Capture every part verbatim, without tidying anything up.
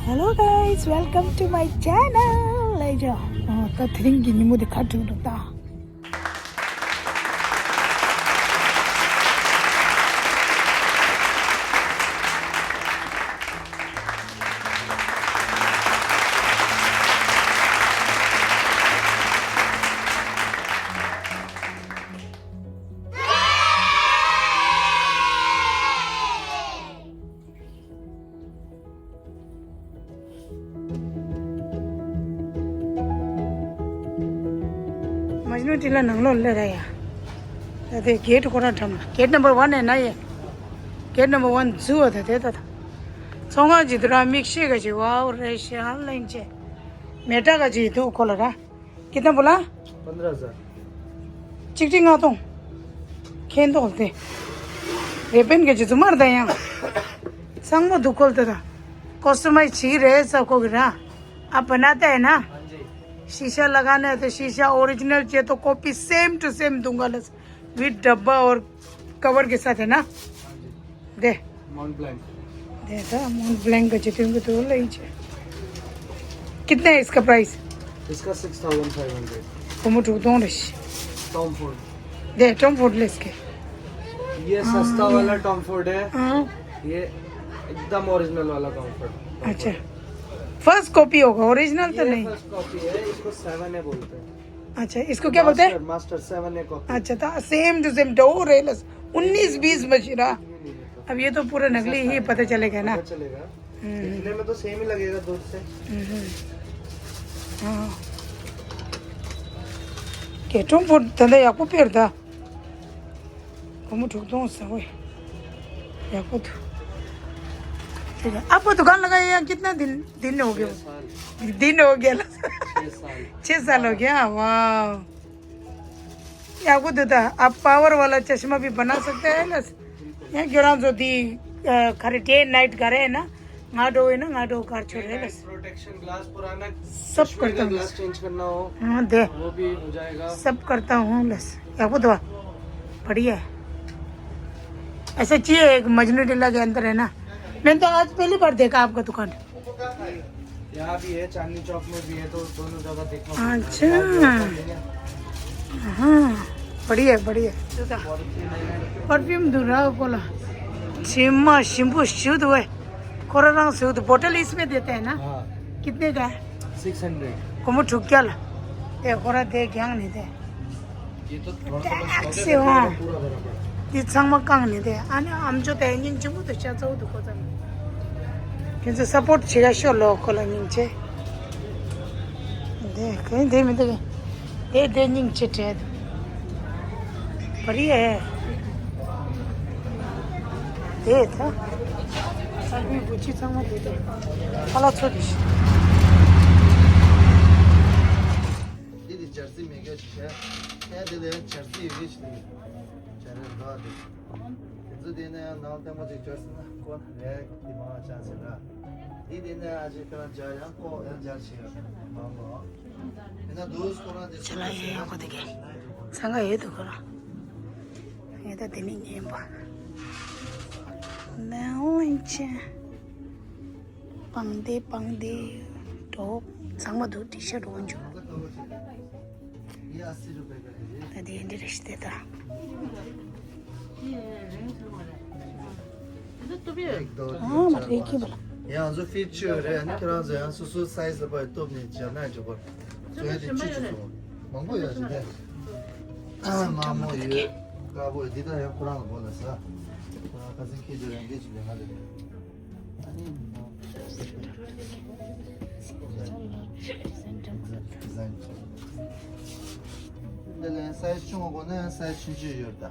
Hello guys, welcome to my channel. ལེགས་འཇོ། ད་དེ་རིང་གི་ཉིན་མོ་དེ་ག་འགྲིག་འདུག་ད། མཇ་ནུ་ཊི་ལ་ནང་ལོགས་སླེབས་ར་ཡ། ད་དེ་གེ་ཊི་ཁོ་རང་འགྲམ་ལ། གེ་ཊི་number one ནས་ན་ཡེ། གེ་ཊི་number one ཛུ་བ་ད་དེ་ད་ད། ཚོང་ཁང་ཅིག་ཏུ་ར་མིག་ཤེལ་ག་ཅིག་ཝའོ་རེ་ཤ་ལེང་ཅེ། མེ་ཏྲ་ག་ཅིག་འདུག་ཁོ་ལ་ར། कितना बोला? पन्द्रह हज़ार। གཅིག་ཁྲི་ལྔ་སྟོང་། ཁེན་ཏོག་དེ། རེ་པན་ག་ཅིག་ཛུ་མར་ད་ཡང་། ཚང་མ་འདུག་ཁོ་ལ་ད་ད། ཀོ་སི་ཊ་མའིཛ་བྱེད་ཀྱི་རེད་ས་ཁོ་གི་ར། आप बनाते हैं ना? हाँ जी। शीशा लगाना है तो शीशा ओरिजिनल चाहिए तो कॉपी सेम टू सेम दूंगा। बस विद डब्बा और कवर के साथ, है ना? हाँ जी। दे। मॉन्ट ब्लैंक। दे था, मॉन्ट ब्लैंक का जितने को तो ले लीजिए। कितना है इसका प्राइस? इसका सिक्स थाउजेंड फ़ाइव हंड्रेड। को मुठु दोन रश। Tom Ford. दे, टॉम फोर्ड ले इसके। ये सस्ता वाला टॉम फोर्ड है। हाँ। ये एकदम ओरिजिनल वाला टॉम फोर्ड। अच्छा। फर्स्ट कॉपी होगा, ओरिजिनल तो ये नहीं। फर्स्ट कॉपी है, इसको सेवन ए बोलते हैं। अच्छा, इसको क्या बोलते हैं? मास्टर, मास्टर सेवन ए कॉपी। अच्छा, तो सेम टू सेम दो रेलस उन्नीस बीस बज रहा। अब ये तो पूरा नकली ही पता चलेगा ना। पता चलेगा। हम्म। दिखने में तो सेम ही लगेगा दूर से। हम्म। हाँ। के तुम फोर्ड धंधा या को पेड़ था। को मुठु तो सवय। या को तो। ठीक है, आपको दुकान लगाए यहाँ कितना दिन, दिन हो गया? छह साल। दिन हो गया ना? छह साल। छह साल हो गया, वाह। या को तो था, आप पावर वाला चश्मा भी बना सकते हैं ना। यहाँ गिरा जो दी, अ, खरे डे नाइट करे है ना, ང་འགྲོ་ཡིན་ན་ང་འགྲོ་གར་ཆོད་རེད་ལ། प्रोटेक्शन ग्लास पुराना सब चश्मे करता का हूँ। ग्लास चेंज करना हो, हाँ, दे। वो भी हो जाएगा। सब करता हूँ लस। या को दवा। बढ़िया है। ऐसा चाहिए एक मजनू टीला के अंदर है ना। मैंने तो आज पहली बार देखा आपका दुकान। यहाँ भी है, चांदनी चौक में भी है, तो दोनों जगह देखना पड़ता है। अच्छा। हाँ, बढ़िया, बढ़िया। परफ्यूम दूर रहा कोला। छिम्मा शिम्बू शुद्ध हुए। कोरा रंग शुद्ध बोतल इसमें देते हैं ना? हाँ। कितने का है? Six hundred. को मुठु क्या ला? ए, कोरा दे क्या नहीं दे? ये तो थोड़ा सा बस टैक्स हो गया, से वहाँ। पूरा भरा पड़ा। ये संग में कांग नहीं दे। आने हम जो तय नहीं चुमु तो चाचा वो दुखो तन। किंतु सपोर्ट छिगा शो लो कोला निंचे। दे, कहीं दे में दे। ए दे निंचे टेद। बढ़िया है। दे था। सभी बुची संग में दे दे। फला छोड़ी। འདི་འདི་ཇར་སི་མེད་མཁན་ཞིག་བྱས། ཨེ་འདི་ལ་ཡང་ཇར་སི་ཡོད་རེད་ཞེས་ནས་ཇར་རེད་འདུག་ཨ། འདི་དེ་ཚོ་དེ་ནས་ཡང་ནང་ལྟད་མོ་ཅིག་ཇར་སི་ན་ཀོ་རེད་འདི་མ་ཆགས་ཟེར་ར། འདི་དེ་ནས་ཨ་ཅེ་ཁ་ལ་ཇར་ཡང་ཀོ་ཡང་ཇར་བྱས་མང་གོ། དེ་ན་དུས་ཁོ་རང་དེ་ཚོ་ལ་ཡང་ཡག་པོ་དེ་གས་ཚང་ག་ཡོད་འདུག་ཁོ་རང་། ངས་ད་དེ་ནས་ཉན་པ། ནའོ་ཨིན་ཅན། པང་སྡེ་པང་སྡེ། འགྲོ། ཚང་མ་འདུག་ཊི་ཤར་འོན་ཆུ། ད་དེ་འདི་རེ་ཞིག་དེ་ད། ཨ་མ་རེད་ཀི་བ་ལ། ཡང་ཚོ་ཕིཊ་ཆོས་རེད། ཨ་ནི་ཁྱེད་རང་ཚོ་ཡང་སོ་སོའི་སའི་ཛི་པར་སྟོབས་ནས་སྦྱར་ན་འགྲིག་པར། ཚོ་ཡ་དེ་ཆུ་ཆུ་སོང་མང་པོ་ཡོད་ཞིག་དེ། དམར་མོ་ཡོད། དཀར་པོ་ཡོད། འདི་ད་ཡང་ཁོ་རང་ལ་གོ་ལ་ཟ། ཁོ་རང་ཁ་སང་ཁྱེད་ཚོ་རང་འདི་ཅིག་ལས་ང་ལས། འདི་ལ་སའི་ཆུང་བ་གོ་ན་སའི་ཆུང་ཆུང་ཡོད་ད།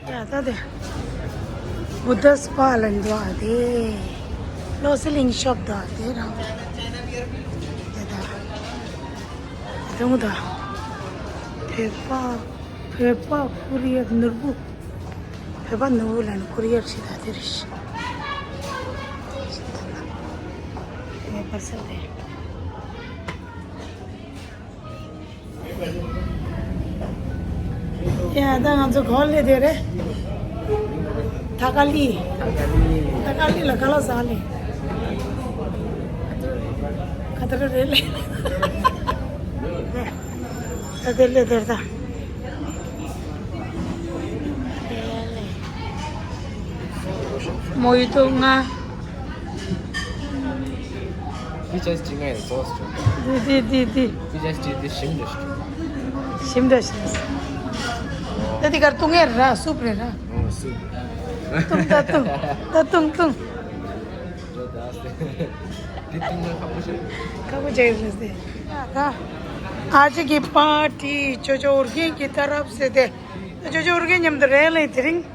ཡ་ད་དེ། བུདྡྷ་སྤ་ལ་འདུག་ཨ་དེ། བློ་གསལ་གླིང་ཤོབ་འདུག་ཨ་དེ་རང་། དེ་ད། དེ་ངུ་ད། བོད་པ། བོད་པ་ཀོ་རི་ཡར་ནོར་བུ། བོད་པ་ནོར་བུ་ལ་ནི་ཀོ་རི་ཡར་ཞིག་ད་དེ་རེད། བོད་པ་ས་དེ། ཡ་ད་ང་ཚོ་གོ་ལེ་དེ་རེད། ཐ་ཀ་ལི། ཐ་ཀ་ལི་ལ་ག་ལ་ཟ་ལེ། ག་ད་རེད་ལེ། ད་དེ་ལེ་དེར་ད། མོ་ཡི་ཏོ་ང་། འདི་ཅན་ཅི་ང་ཡི་ཙོགས་ཅི། འདི་འདི་འདི་འདི། འདི་ཅན་ཅི་འདི་ཞིམ་འདྲ་ཞིག་ཞིམ་འདྲ་ཞིག་ད་འདི་གར་བཏུང་ངེར་ར་སུབ་རེད་ར། ཨོ་སུབ། བཏུང་ད་བཏུང་། ད་བཏུང་བཏུང་། འདི་བཏུང་ན་ཁག་པོ་ཞིག་ཁག་པོ་ཅིག་རེད་ཟེར། ད་ཨ་ཅེ་གི་པར་ཊི་ཅོ་ཅོ་འུར་རྒྱན་གྱི་ཏ་རབ་ཟེར་ཏེ། ཅོ་ཅོ་འུར་རྒྱན་མཉམ་དུ་རེད་ལེ་དེ་རིང་།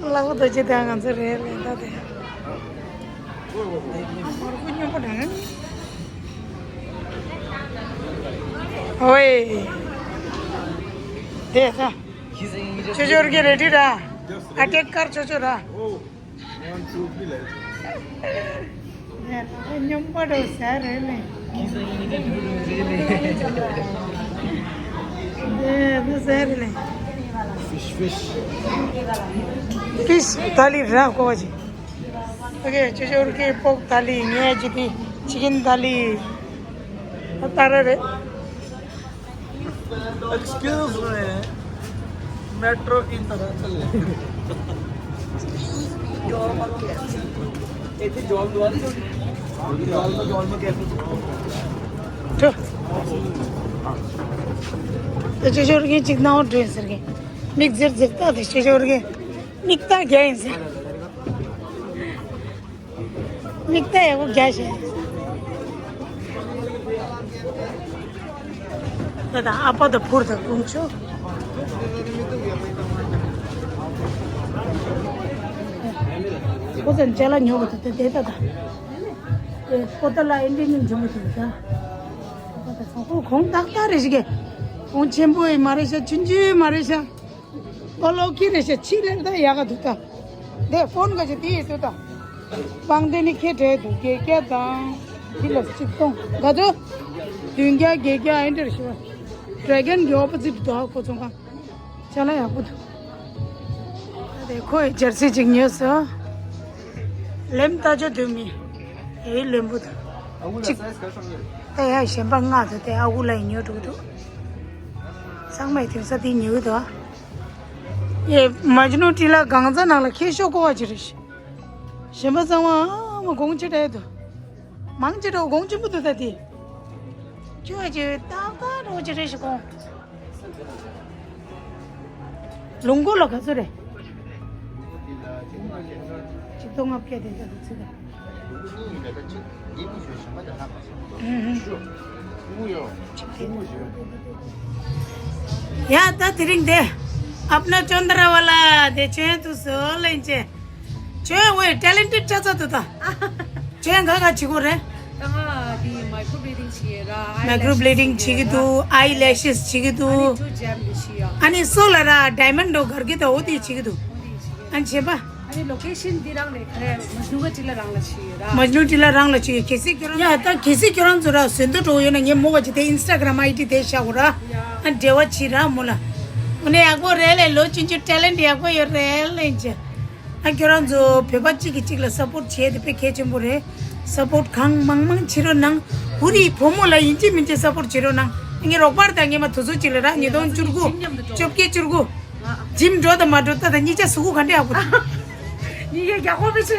ལག་པ་རྡོ་རྗེ་དང་ང་ཚོ་རེད་ལེ་ད་དེ། ཨ་མར་ཁུ་སྙོམས་པོ་དང་། ཨོའེ། དེ་ད། ཅོ་ཅོ་འུར་རྒྱན་རེ་ཌི་ར། ཨ་ཏེ་ཀར་ཅོ་ཅོ་ར། ཨོ། ཝན་ཊུ་ཐི་ལེ། ནས་ལག་པ་སྙོམས་པོ་འགྲོ་ཟེར་རེད་ལེ། ཨེ་འདི་ཟེར་རེད་ལེ། ཕིཤ་ཕིཤ། ཕིཤ་ཐ་ལི་ར་ཀོ་ཅི། ཨོ་ཁེ་ཅོ་ཅོ་འུར་རྒྱན་པོག་ཐ་ལི། ངས་ཅི་ཏི་ཅི་ཀིན་ཐ་ལི། ད་ལྟ་ར་རེད། Excuse me. Metro in Tarantale. Job market. ਇੱਥੇ ਜੌਬ ਦਵਾ ਦੇ ਛੋਟੀ। Job job market. དེ་ཅོ་ཅོ་འུར་རྒྱན་གཅིག་ནང་འགྲོ་ཟེར་གི། མིག་ཟེར་ཟེར་ད་དེ་ཅོ་ཅོ་འུར་རྒྱན། མིག་ལྟ་རྒྱ་ཡིན་ཟེར། མིག་ལྟ་ཡག་པོ་རྒྱག་ཤེས། ད་ད་ཨ་ཕ་ད་ཕུར་ད་ཀུང་ཆུ། ཁོ་ཚོ་མཇལ་ལ་ཉོ་གི་འདུག་དེ་དེ་ད་ད། ཨེ་ཁོ་ད་ལ་ཨིན་ཌི་ཉིན་འཇོན་གི་འདུག་ད། ཁོ་ད་ཚོ་ཁོ་གོང་ཏག་ཏག་རེ་ཞིག་གི། གོང་ཆེན་པོ་ཡི་མ་རེད་ཤག་ཆུང་ཆུང་མ་རེད་ཤག་ཨོ་ལོ་ཁི་རེ་ཤ་ཆི་ལེར་ད་ཡག་ག་འདུག་ད། དེ་ཕོན་ག་ཅི་དེ་ཡི་འདུག་ད། པང་དེ་ནི་ཁེ་བྲལ་འདུག་བརྒྱད་བརྒྱ་དང་། དེ་ལ་ཆིག་སྟོང་ག་ཚོད། བདུན་བརྒྱ་བརྒྱད་བརྒྱ་ཨེ་འདྲ་ཞུ་བ། ཌེ་གོན་གི་ཨོ་པོ་ཛིཊ་འདུག་ཨ་ཁོ་ཚོ་ག་ཅ་ལག་ཡག་པོ་འདུག་ད་དེ་ཁོ་ཡི་ཇར་སི་ཅིག་ཉོས་སོ། ལེམ་ལྟ་ཅོ་དུ་མི། ཨེ་ལེམ་བུ་འདུག་ཨ་ཁུ་ལ་ཅིག་སའི་ཛི་ག་ཤོང་ཡོད། ད་ཡ་གཞན་པ་ལྔ་དུ་དེ་ཨ་ཁུ་ལ་ཡི་ཉོ་འགྲོ་གི་འདུག་ཚང་མས་དེང་སང་དེ་ཉོས་འདུག་ཨེ་མཇ་ནུ་ཊི་ལ་གང་ཚ་ནང་ལ་ཁྱེད་ཤོག་གོ་བ་ཅི་རེད། གཞན་པ་ཚང་མ་ཨ་མ་གོང་ཆེ་དྲགས་འདུག་མང་ཆེ་འགྲོ་གོང་ཆེན་པོ་འདུག་ད་དེ། ཁྱོད་ཀྱི་ཏག་ཏག་འགྲོ་ཅི་རེད་ཞིག་གོང་། ལུང་སྐོར་ལ་ག་ཚོད་རེད། ཆིག་སྟོང་ལྔ་བརྒྱ་དེ་འདྲ་འདུག་ཚིག་ད། ཡ་ད་དེ་རིང་དེ། ཨབ་ན་ཅོན་དྲ་བ་ལ་དེ་ཆོན་དུ་སོ་ལེན་ཅེ། ཆོན་ཝེ་ཊེ་ལེན་ཊེཌ་ཆ་ཚ་དུ་ད། ཁྱེད་ག་ག་བྱེད་དགོས་རེད། ད་ང་དེ་མའི་ཀོ་བི་ལི་ཌིང་བྱེད་ཀྱི་ར། མའི་ཀོ་བི་ལི་ཌིང་བྱེད་ཀྱི་འདུག་ཨའི་ལེ་ཤེས་བྱེད་ཀྱི་འདུག་ཨ་ནི་སོ་ལ་ར་ཌའི་མོན་ཌོ་གར་གི་ད་འོ་དེ་བྱེད་ཀྱི་འདུག་ཨ་ནི་བྱེད་པ། ཨ་ནི་ལོ་ཀེ་ཤན་འདི་རང་རེད་ག་རེ་མཇ་ནུ་ག་ཅི་ལ་རང་ལ་བྱེད་ཀྱི་ར། མཇ་ནུ་ཊི་ལ་རང་ལ་བྱེད་ཀྱི་གལ་སྲིད་ཁྱོད་རང་ཡ་ད་གལ་སྲིད་ཁྱོད་རང་ཚོ་ར་ཟོན་དུ་འགྲོ་ཡོད་ན་ངས་མོ་བ་ཅི་དེ་ཨིན་སི་ཊ་གྷ་རམ་ཨའི་ཌི་དེ་བཞག་གོ་ར། ཨ་འབྲེལ་བ་བྱེད་ར་མོ་ལ། འོ་ནས་ཡག་པོ་རེད་ལེ་ལོ་ཆུང་ཆུང་ཊེ་ལེན་ཊི་ཡག་པོ་ཡོད་རེད་ལེ་ཅེ། ཨ་ཁྱོད་རང་ཚོ་བོད་པ་གཅིག་གིས་གཅིག་ལ་སབ་པོར་ཊི་བྱས་ཏེ་དཔེ་གལ་ཆེན་པོ་རེད། སབ་པོར་ཊི་གང་མང་མང་བྱེད་རོགས་གནང་། བུ་རིའི་བུ་མོ་ལ་ཡིན་གཅིག་མིན་གཅིག་སབ་པོར་ཊི་བྱེད་རོགས་གནང་། ངས་རོགས་པར་དང་ངས་མ་དུས་ཚོད་གཅིག་ལ་རག་ཉིས་སྟོང་བཅུ་དགུ། བཅོ་བརྒྱད་བཅུ་དགུ། ཇིམ་འགྲོ་དང་མ་འགྲོ་ད་ལྟ་གཉིས་ཆ་གཟུགས་པོ་ག་འདྲ་ཡག་པོ་འདུག་གཉིས་ཀའི་རྒྱ་ཁོ་པེ་ཆེ།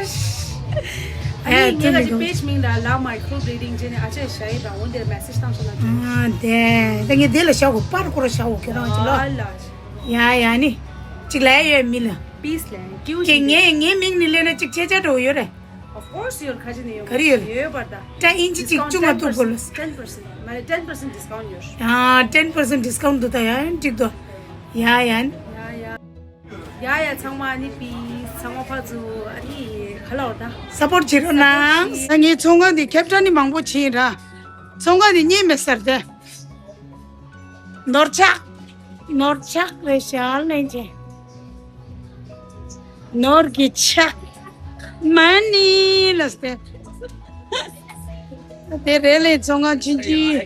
ཨ་ནི་ངས་ཀྱི་པེ་ཇི་མིང་ལ་ལ་མའི་ཀོ་བི་ལི་ཌིང་བྱས་ནས་ཨ་ཅེ་ཞ་ཡི་དང་འོ་འདིར་མེ་སེ་ཇི་བཏང་སོང་ན་འགྲིག་ཨ་དེ་ད་ངས་དེ་ལ་བཞག་གོ་པར་སྐོར་བཞག་གོ་ཁྱོད་རང་ཅིག་ལ། ཡ་ཡ་ནི། ཅིག་ལ་ཡ་ཡོད་མི་ལ། པིས་ལ་ཀིའུ་ཀྱེ་ངའི་ངའི་མིང་ནི་ལེན་ན་ཅིག་ཆེ་ཆ་འགྲོ་ཡོད་རེད། Of course ཡོད། ཁ་ཅིག་ནས་ཡོད། ག་རེ་ཡོད་རེད། ཡོད་པར་ད། ད་ཨིན་ཅི་གཅིག་བཅུ་ང་ཐུག་པོ་ལ། ten percent མ་རེད། ten percent discount ཡོད། ཡ་ten percent discount འདུག་ད་ཡ་འགྲིག་འདུག་ཡ་ཡ། ཡ་ཡ། ཡ་ཡ་ཚང་མ་ཨ་ནི་པིས་ཚང་མ་ཕར་ཚུར་ཨ་ནི་ག་ལ་བར་ད། སབ་པོར་བྱེད་རོགས་གནང་། ངའི་ཚོང་ཁང་འདི་ཁེབ་ཁྲ་ནི་མང་པོ་ཕྱིན་ར། ཚོང་ཁང་འདི་རྙེད་མེད་ཟེར་ཏེ། ནོར་ཆག་ནོར་ཆག་རེད་ཤག་ལན་ཆེ། ནོར་གྱི་ཆག་མ་ནི་ལ་སྟེ། དེ་རེད་ལེ་བཙོན་ཁང་ཆུང་ཆུང་།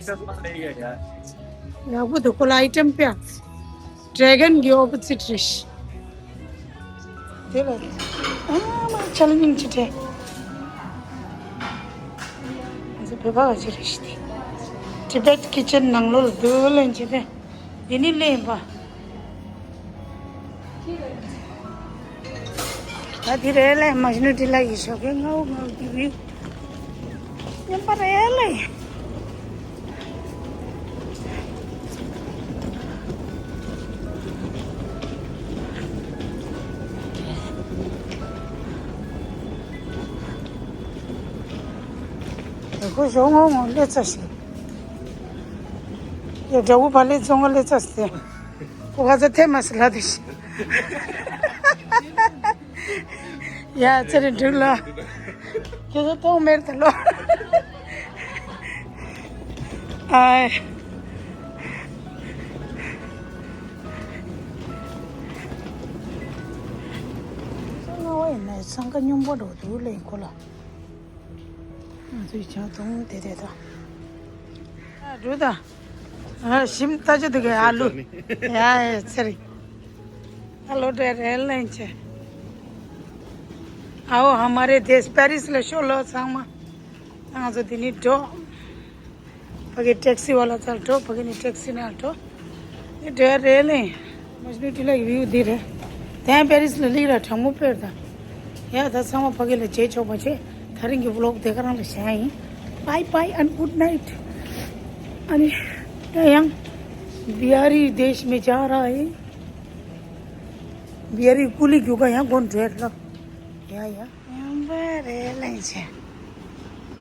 ཡག་པོ་འདུག་ཁོ་ལ་ཨའི་ཊེམ་དཔེ། ཌེ་གོན་གྱི་ཨོ་པོ་ཟིཊ་རེད་ཤག་དེ་ལ་ཨ་མ་ཆེ་ལེན་ཇིང་ཆེ་དྲན། ང་ཚོ་བོད་པ་ག་ཅི་རེད་ཤི་དེ། ཊི་བེཊ་ཀི་ཅན་ནང་ལོགས་ལ་སྡོད་ལེན་བྱེད་དེ། འདི་ནི་ལེན་པ། ད་དེ་རེད་ལེ་མ་ཤི་ནུ་ཏི་ལ་ཡི་ཤོག་གི་ངའུ་ངའུ་གི་བི། ཉམས་པ་རེད་ལེ། ཁོ་ཞོག་ངོ་ངོ་ལེ་ཚ་ཞིག་ཡ་དགྲ་བོ་བ་ལེ་བཙོང་ངོ་ལེ་ཚ་ཞིག་ཁོ་ག་ཚ་ཐེ་མ་སི་ལ་དུ་ཞིག་ཡ་ཚེ་རིང་འབྲུག་ལོ། ཁྱེད་ཚོ་གཏོང་མེར་ད་ལོ། ཨའི། སྔ་བ་ཡིན་ན་སང་ག་སྙོམས་པོ་འགྲོ་འདུག་ལེ་ཁོ་ལ། ང་ཚོའི་ཆང་འཐུང་དེ་དེ་དང་། ཨ་འགྲོ་དང་། ཨ་ཞིམ་ལྟ་ཅི་འདུག་གས་ཨ་ལུ། ཡ་ཡ་ཚེ་རིང་། ཨ་ལོ་འདྲ་རེད་ལན་ཆེ། आओ हमारे देश पेरिस ལ་ཤོག་ལོ་ཚང་མ། ང་ཚོ་འདི་ནས་འགྲོ། ཕ་གི་ཊེག་སི་ཝ་ལ་ཚར་འགྲོ། ཕ་གི་ནས་ཊེག་སི་ནང་འགྲོ། འདི་འདྲ་རེད་ལེ། མ་ཤི་ནུ་ཏི་ལ་གི་བིའུ་འདི་རེད། དེ་ཡང་པེ་རིས་ལ་ལིག་ར་གྲང་མོ་དཔེར་དང་། ཡ་ད་ཚང་མ་ཕ་གི་ལ་མཇལ་ཆོག་པ་བྱས། ད་རིང་གི་ཝི་ལོག་དེ་ག་རང་ལ་བཞག་ཡིན། Bye bye and good night. ཨ་ནི། ད་ཡང་། बिहारी देश में जा रहा है. बिहारी ཀུ་ལི་རྒྱུག་ག་ཡང་དགོན་འདྲེར་ལ། ཡ་ཡ། ཡང་པ་རེད་ལེན་ཆེ།